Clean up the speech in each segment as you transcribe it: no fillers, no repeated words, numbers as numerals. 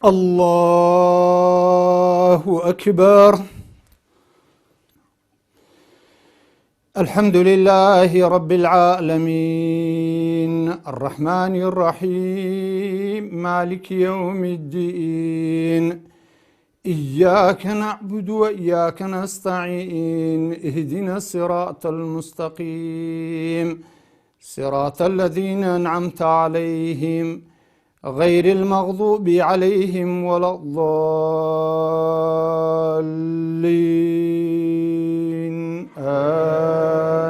الله أكبر الحمد لله رب العالمين الرحمن الرحيم مالك يوم الدين إياك نعبد وإياك نستعين اهدنا الصراط المستقيم صراط الذين أنعمت عليهم غير المغضوب عليهم ولا الضالين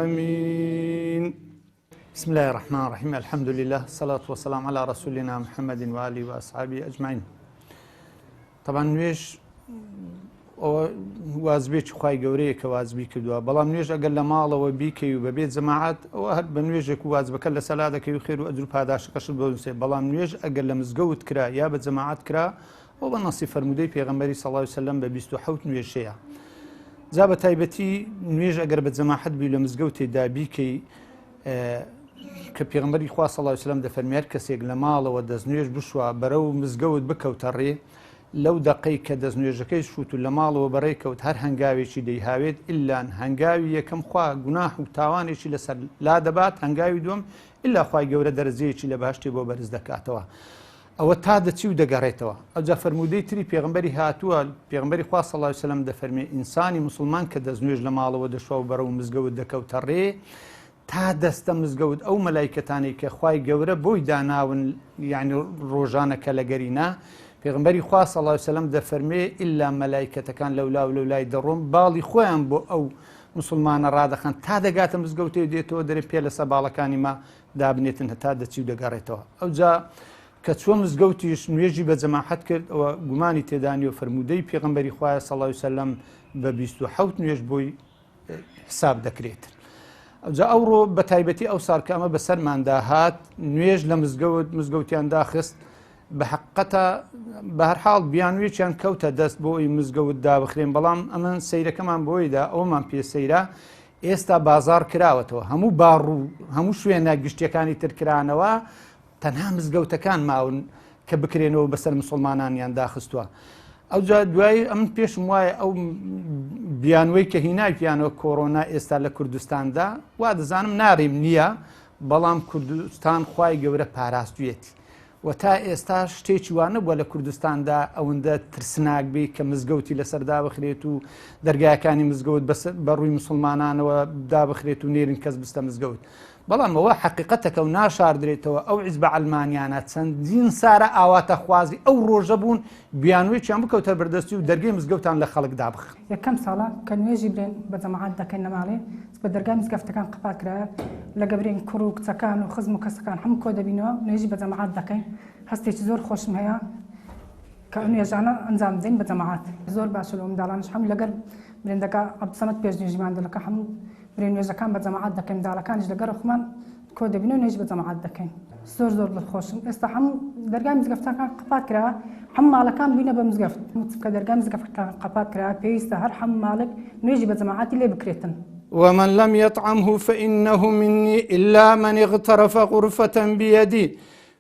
آمين بسم الله الرحمن الرحيم الحمد لله الصلاة والسلام على رسولنا محمد وآله وأصحابه أجمعين طبعا نوێژ ئەوە وازبێکی خوای گەورەیە کە وازبی کردووە بەڵام نوێژ ئەگەر لە ماڵەوە بیکەی و بەبێ جەماعەت ئەوە هەر بە نوێژێک و وازبەکە لە سەلا دەکەی و خێر و ئەجر و پاداشتەکەشت بۆ نووسێ بەڵام نوێژ ئەگەر لە مزگەوت کرا یا بە جەماعەت کرا ئەو بە نەسی فەرموودەی پێغەمبەری صلی الله علیه وسلم بە 27 نوێژەیە جا بە تایبەتی نوێژ ئەگەر بە جەماعەت بی لە مزگەوتێدا بیکەی کە پێغەمبەری خوا صلی الله علیه وسلم دەفەرمی هەر کەسێک لە ماڵەوە دەستنوێژ بشوا بەرەو مزگەوت بکەوتە ڕێ لەو دەقەی کە دەستنوێژەکەی شوت و لە ماڵەوە بەڕێ کەوت هەر هەنگاوێکی دەیهاوێت ئیلان هەنگاوی یەکەم خوا گوناح و تاوانێکی لەسەر لا دەبات هەنگاوی دووەم ئیلا خوای گەورە دەرەجەیەکی لە بەهەشتی بۆ بەرز دەکاتەوە ئەوە تا دەچی و دەگەڕێتەوە ئەوجا فەرموودەی تری پێغمبەری هاتووە پێغمبەری خوا صلی الله علیه وسلم دەفەرمێ ئینسانی مسلمان کە دەستنوێژ لە ماڵەوە دەشوا و بەرەو مزگەوت دەکەوتە ڕێ تا دەستە مزگەوت ئەو مەلایکەتانەی کە خوای گەورە بۆی داناون یعنی ڕۆژانە کە لەگەرینا پێغمبەری خوا صلی الله علیه وسلم دەفەرمێ ئللا مەلایکەتەکان لەولا و لەولای دەڕۆن باڵی خۆیان بۆ ئەو مسلمانە ڕادەخەن تا دەگاتە مزگەوتێ دێتەوە دەرێ پێ لەسەر باڵەکانی ما دابنێتن هەتا دەچی و دەگەڕێتەوە ئەوجا کە چوە مزگەوتیش نوێژی بە جەماحەت کرد ئەوە گومانی تێدانی و فەرموودەی پێغەمبەری خوایە صلی الله علیه وسلم بە 27 نوێژ بۆی حساب دەکرێت. ئەوجا ئەوڕۆ بە تایبەتی ئەو ساڵ کە ئەمە بەسەرماندا هات نوێژ لە مزگەوت مزگەوتیان داخست بە حقەتە بە هەرحاڵ بیانوێکیان کەوتە دەست بۆ ئەوی مزگەوت دابخرێن بەڵام ئەمن سەیرەکەمان بۆیدا ئەومان پێ سەیرە ئێستا بازار کراوەتەوە هەموو باڕ و هەموو شوێنە گشتیەکانی تر کرانەوە تەنها مزگەوتەکان ماون کە بکرێنەوە بەسەر مسلمانانیان داخستووە ئەوجا دوایی ئەم پێشم وایە ئەو بیانوەی کە هیناکیانەوە کۆرۆنا ئێستا لە کوردستاندا وا دەزانم ناریم نییە بەڵام کوردستان خوای گەورە پاراستویەتی و تا ئێستا شتێکی وا نەبووە لە کوردستاندا ئەوەندە ترسناک بی کە مزگەوتی لەسەر دابخرێت و دەرگاکانی مزگەوت بە ڕووی مسلمانانەوە دابخرێت و نێرن کەس بستە مزگەوت بەڵام ئەوە حەقیقەتەکە و ناشاردرێتەوە ئەو عیزبە عەلمانیانە چەندین سارە ئاواتەخوازی ئەو ڕۆژە بوون بیانوویەکیان بکەوتە بەردەستی و دەرگەی مزگەوتان لە خەڵک دابخەن. یەکەم ساڵە کە نوێژی برێن بە جەماعەت دەکەین لە ماڵێ بە دەرگای مزگەفتەکان قەپات کرایە لەگە برێن کوڕ و کچەکان و خزم و کەسەکان هەموو کۆ دەبینەوە نوێژی بە جەماعەت دەکەین هەستێکی زۆر خۆشم هەیە کە ئەو نوێژانە ئەنجام بدەین بە جەماعەت زۆر باشە لۆ منداڵانش هەموو لەگەر برێن دەکا عەبدولسەمەد پێش نوێژیمان دەکا هەموو برێ نوێژەکان بە جەماعەت دەکەین منداڵەکانیش لەگەڕ خۆمان کۆ دەبینەوە نوێژ بە جەماعەت دەکەین زۆر زۆر دڵخۆشم ئێستا هەموو دەرگای مزگەفتەکان قەپات کراوە هەموو ماڵەکان بووینە بە مزگەفت کە دەرگای مزگەفتەکان قەپات کراوە پێویستە هەر هەموو ماڵێک نوێژی بە جەماعەتی لێ بکرێتن. ومن لم يطعمه فإنه مني إلا من اغترف غرفة بيدي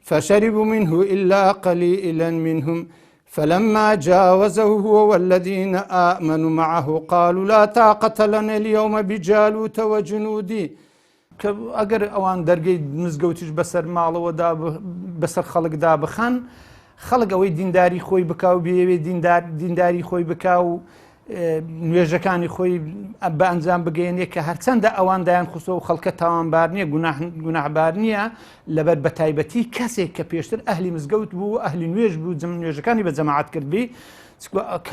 فشربوا منه إلا قليلا منهم فلما جاوزه هو والذين آمنوا معه قالوا لا طاقة لنا اليوم بجالوت وجنوده کە ئەگەر ئەوان دەرگەی مزگەوتیش بەسەر ماڵەوە بەسەر خەڵکدا بخەن خەڵک ئەوەی دینداری خۆی بکا و بێوێ دینداری خۆی بکا و نوێژەکانی خۆی بە ئەنجام بگەێنێ کە هەرچەندە ئەوان دایان خستۆ و خەڵکە تاوانبار نییە گوناهبار نییە لەبەر بەتایبەتی کەسێک کە پێشتر ئەهلی مزگەوت بوو ئەهلی نوێژ بوو جم نوێژەکانی بە جەماعەت کردبی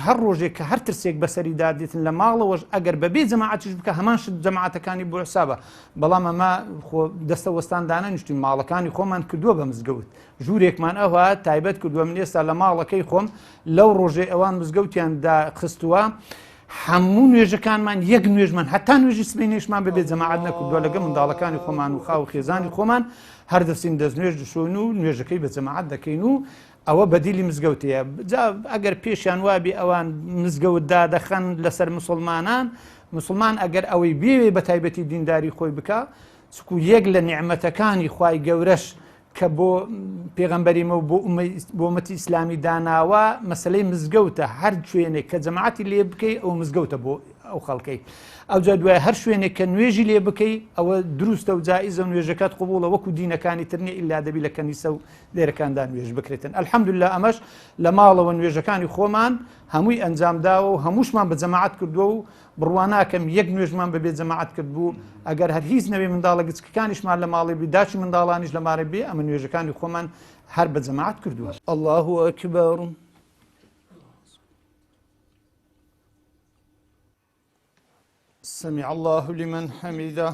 هەر ڕۆژێک کە هەر ترسێک بەسەریدا دێتن لە ماڵەوەش ئەگەر بەبێ جەماعەتیش بکە هەمان شت جەماعەتەکانی بۆ حسابە بەڵام ئەمە خۆ دەستە وەستان دانەنیشتین ماڵەکانی خۆمان کردووە بە مزگەوت ژوورێکمان ئەوها تایبەت کردووە من ئێستا لە ماڵەکەی خۆم لەو ڕۆژەی ئەوان مزگەوتیان داخستووە هەموو نوێژەکانمان یەک نوێژمان هەتا نوێژی سبەینێشمان بەبێ جەماعەت نەکردووە لەگە منداڵەکانی خۆمان و خاو خێزانی خۆمان هەر دەستین دەست نوێژ دشۆن و نوێژەکەی بە جەماعەت دەکەین و ئەوە بەدیلی مزگەوتەیە جا ئەگەر پێشیان وابی ئەوان مزگەوت دادەخەن لەسەر مسلمانان مسلمان ئەگەر ئەوەی بێوێ بە تایبەتی دینداری خۆی بکە چکو یەک لە نیعمەتەکانی خوای گەورەش. کە بۆ پێغەمبەری مە و بۆ بۆ ئومەتی ئیسلامی داناوە مەسلەی مزگەوتە هەر شوێنێک کە جەماعەتی لێ بکەی ئەو مزگەوتە بۆ ئەو خەڵکەی ئەوجا دوای هەر شوێنێک کە نوێژی لێ بکەی ئەوە دروستە و جائزە و نوێژەکەت قبوڵە وەکو دینەکانی تر نیە ئیلا دەبی لە کەنیسە و دێرەکاندا نوێژ بکرێتن الحمدلله ئەمەش لە ماڵەوە نوێژەکانی خۆمان هەمووی ئەنجام داوە و هەمووشمان بە جەماعەت کردووە و بڕوا ناکەم یەک نوێژمان بەبێ جەماعەت کرد بوو ئەگەر هەر هیچ نەوێ منداڵە گچکەکانیشمان لە ماڵێ بی داچی منداڵانیش لە مارێ بێ ئەمە نوێژەکانی خۆمان هەر بە جەماعەت کردووە. اللە اکبر. سمع الله لمن حمده.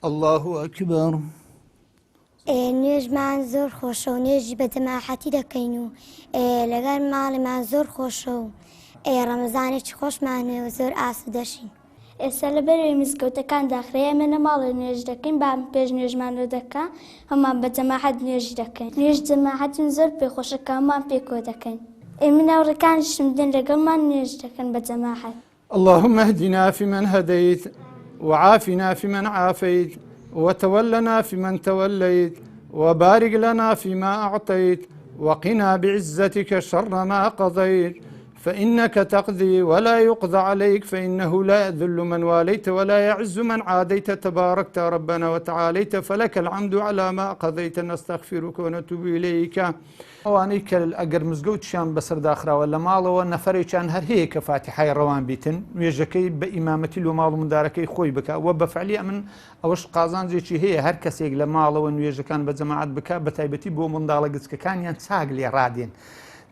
اللە اکبر. نوێژمان زۆر خۆشە و نوێژی بە جەماحەتی دەکەین و لەگەر ماڵیمان زۆر خۆشە و ڕەمەزانێکی خۆشمان هەیە و زۆر ئاسوودەشین. ئێستا لەبەرئەوەی مزگەوتەکان داخرا ئێمە لە ماڵێ نوێژ دەکەین بابم پێش نوێژمان لۆ دەکا هەموومان بە جەماعەت نوێژ دەکەین نوێژ جەماعەت من زۆر پێ خۆشە کە هەمووان پێکەوە دەکەین ئێ من هاوڕێکانیشم دێن لەگەڵمان نوێژ دەکەن بە جەماعەت. اللهم اهدنا فيمن هديت وعافنا فيمن عافيت وتولنا فيمن توليت وبارك لنا فيما أعطيت وقنا بعزتك شر ما قضيت فإنك تقضي ولا يقضى عليك فإنه لا يذل من واليت ولا يعز من عاديت تباركت ربنا وتعاليت فلك الحمد على ما قضيت نستغفرك ونتوب إليك ئەوانەی کە ئەگەر مزگەوتیشیان بەسەر داخراوە لە ماڵەوە نەفەرێکیان هەر هەیە کە فاتیحای ڕەوان بیتن نوێژەکەی بە ئیمامەتی لۆ ماڵ و مندارەکەی خۆی بکا وە بە فعلی ئەمن ئەوەش قازانجێکی هەیە هەر کەسێک لە ماڵەوە نوێژەکان بە جەماعەت بکا بە تایبەتی بۆ منداڵە گچکەکانیان چاک لێ ڕادێن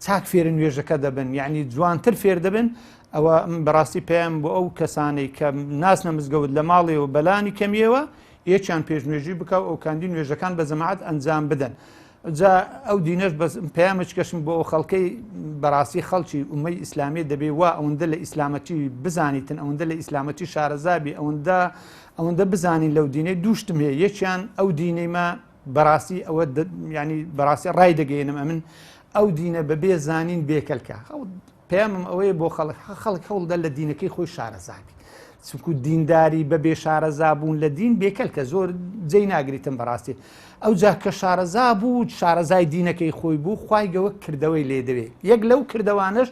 چاک فێرە نوێژەکە دەبن یعنی جوانتر فێر دەبن ئەوە من بەڕاستی پێیان بۆ ئەو کەسانەی کە ناسنە مزگەوت لە ماڵێەوە بەلانی کەمیەوە یەکیان پێشنوێژی بکە و ئەوکاندی نوێژەکان بە جەماعەت ئەنجام بدەن جا ئەو دینەش بەس پەیامێکەشم بۆ ئەو خەڵکەی بەڕاستی خەڵکی ئومەی ئیسلامی دەبێ وا ئەوەندە لە ئیسلامەتی بزانیتن ئەوەندە لە ئیسلامەتی شارەزابی ئەوەندە ئەوەندە بزانین لەو دینەی دووشتم هەیە یەکیان ئەو دینەی ما بەڕاستی ئەوە ینی بەڕاستی ڕای دەگەێنم ئەمن ئەو دینە بەبێ زانین بێکەلکە پەیامم ئەوەیە بۆ خەڵک خەڵک هەوڵدە لە دینەکەی خۆی شارەزابی چونکو دینداری بە بێ شارەزا بوون لە دین بێکەلکە زۆر جێی ناگریتم بەڕاستی ئەو جا کە شارەزا بوو شارەزای دینەکەی خۆی بوو خوای گەوە کردەوەی لێ دەوێ یەک لەو کردەوانەش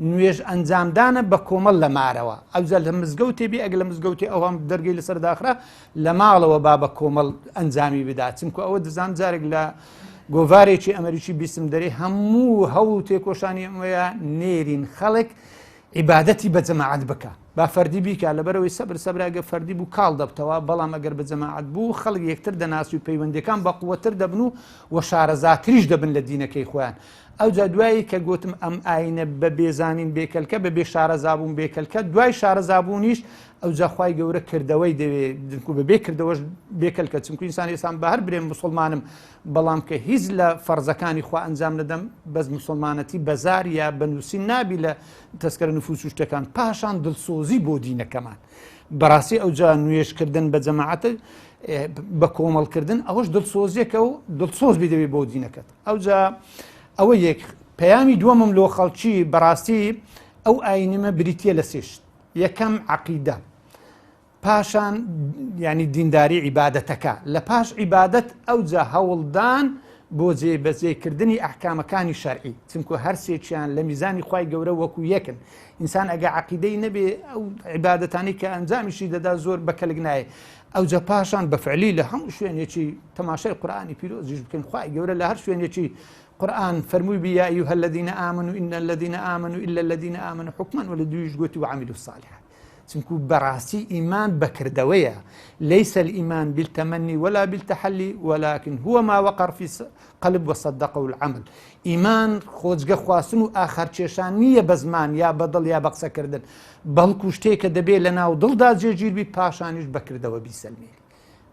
نوێژ ئەنجامدانە بە کۆمەڵ لە مارەوە ئەوجا لە مزگەوتێ بێ ئەگە لە مزگەوتی ئەو هەم دەرگەی لەسەر داخرا لە ماڵەوە با بە کۆمەڵ ئەنجامی بدا چونکو ئەوە دەزان جارێک لە گۆڤارێکی ئەمریکی بیستم دەرێ هەموو هەوڵ و تێکۆشانی ئەمەیە نێرین خەڵک عیبادەتی بە جەماعەت بکە با فەردی بیکا لەبەرەوەی سەبر سەبر ئەگەر فەردی بوو کاڵ دەبتەوە بەڵام ئەگەر بە جەماعەت بوو خەڵک یەکتر دەناسی و پەیوەندیەکان بە قوەتر دەبن و وە شارەزاتریش دەبن لە دینەکەی خۆیان ئەوجا دوایی کە گوتم ئەم ئاینە بە بێزانین بێکەلکە بە بێ شارەزابوون بێکەلکە دوای شارەزابوونیش ئەوجا خوای گەورە کردەوەی دەوێ دنکو بە بێ کردەوەش بێکەلکە چونکو ئینسان ئێسان بە هەر برێم مسلمانم بەڵام کە هیچ لە فەرزەکانی خوا ئەنجام نەدەم بەس مسلمانەتی بەزار یا بە نووسین نابی لە تەسکەرە نفوس و شتەکان پاشان دڵسۆزی بۆ دینەکەمان بەڕاستی ئەوجا نوێژکردن بە جەماعەت بە کۆمەڵکردن ئەوەش دڵسۆزیەکە و دڵسۆز بی دەبێ بۆ دینەکەت ئەوجا ئەوە یەک پەیامی دووەمم لۆ خەڵکی بەڕاستی ئەو ئاینەمە بریتە لە سێشت یەکەم عقیدە پاشان یانی دینداری عیبادەتەکە، لە پاش عیبادەت ئەوجا هەوڵدان بۆ جێ بەجێ کردنی ئەحکامەکانی شەرعی، چونکو هەرسێکیان لە میزانی خوای گەورە وەکو یەکن، ئینسان ئەگە عەقیدەی نەبێ ئەو عیبادەتانەی کە ئەنجامیشی دەدا زۆر بە کەلک نایە، ئەوجا پاشان بە فعلی لە هەموو شوێنێکی تەماشای قورئانی پیرۆزیش بکەین خوای گەورە لە هەر شوێنێکی قورئان فەرمووی بی یا ایها الذین آمنوا ان الذین آمنوا الا الذین آمنوا حکما وە لە دوویش گوتی وعملوا الصالحات چونکو بەڕاستی ئیمان بە کردەوەیە، لیس الایمان بالتمنی ولا بالتحلی ولکن هو ما وقر فی قلب وصدقه العمل، ئیمان خۆزگە خواستن و ئاخارکێشان نییە بە زمان یا بە دڵ یا بە قسەکردن، بەڵکو شتێکە دەبێ لەناو دڵدا جێگیر بی پاشانیش بە کردەوە بیسەلمێنی.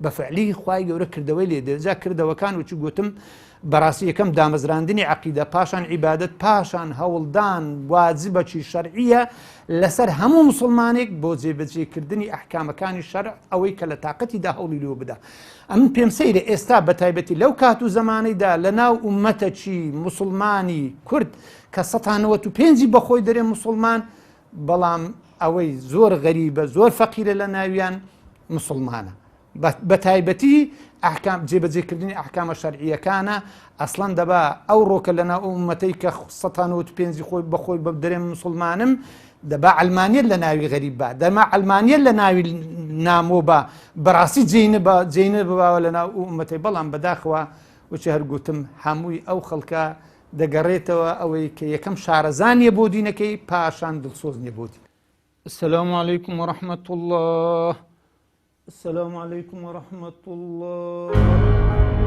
بە فعلی خوای گەورە کردەوەی لێ دێ جا کردەوەکان وچ گوتم بەڕاستی یەکەم دامەزراندنی عقیدە پاشان عیبادەت پاشان هەوڵدان واجبەکی شەرعیە لەسەر هەموو مسلمانێک بۆ جێبەجێکردنی ئەحکامەکانی شەرع ئەوەی کە لە تااقەتیدا هەوڵی لۆ بدا ئەمن پێم سەیرە ئێستا بە تایبەتی لەو کات و زمانەیدا لە ناو ئومەتەکی مسلمانی کورد کە 1995 بەخۆی دەرێ مسلمان بەڵام ئەوەی زۆر غەریبە زۆر فەقیرە لە ناویان مسلمانە. بە تایبەتی ئەحکام جێبەجێکردنی ئەحکامە شەرعیەکانە ئەسڵەن دەبا ئەو ڕۆکە لەناو ئەو ئومەتەی کە 195 خۆی بەخۆی بە دەرێن مسلمانم دەبا عەلمانیەت لە ناوی غەریب با دەما عەلمانیەت لە ناوی نامۆ با بەڕاستی جێینە بە جێینە بباوە لە ناو ئەو ئومەتەی بەڵام بەداخەوە وچی هەر گوتم هەمووی ئەو خەڵکە دەگەڕێتەوە ئەوەی کە یەکەم شارەزا نیە بۆ دینەکەی پاشان دڵسۆز نیە بۆ دین. السلام علیکم ورحمة الله السلام علیکم ورحمة الله.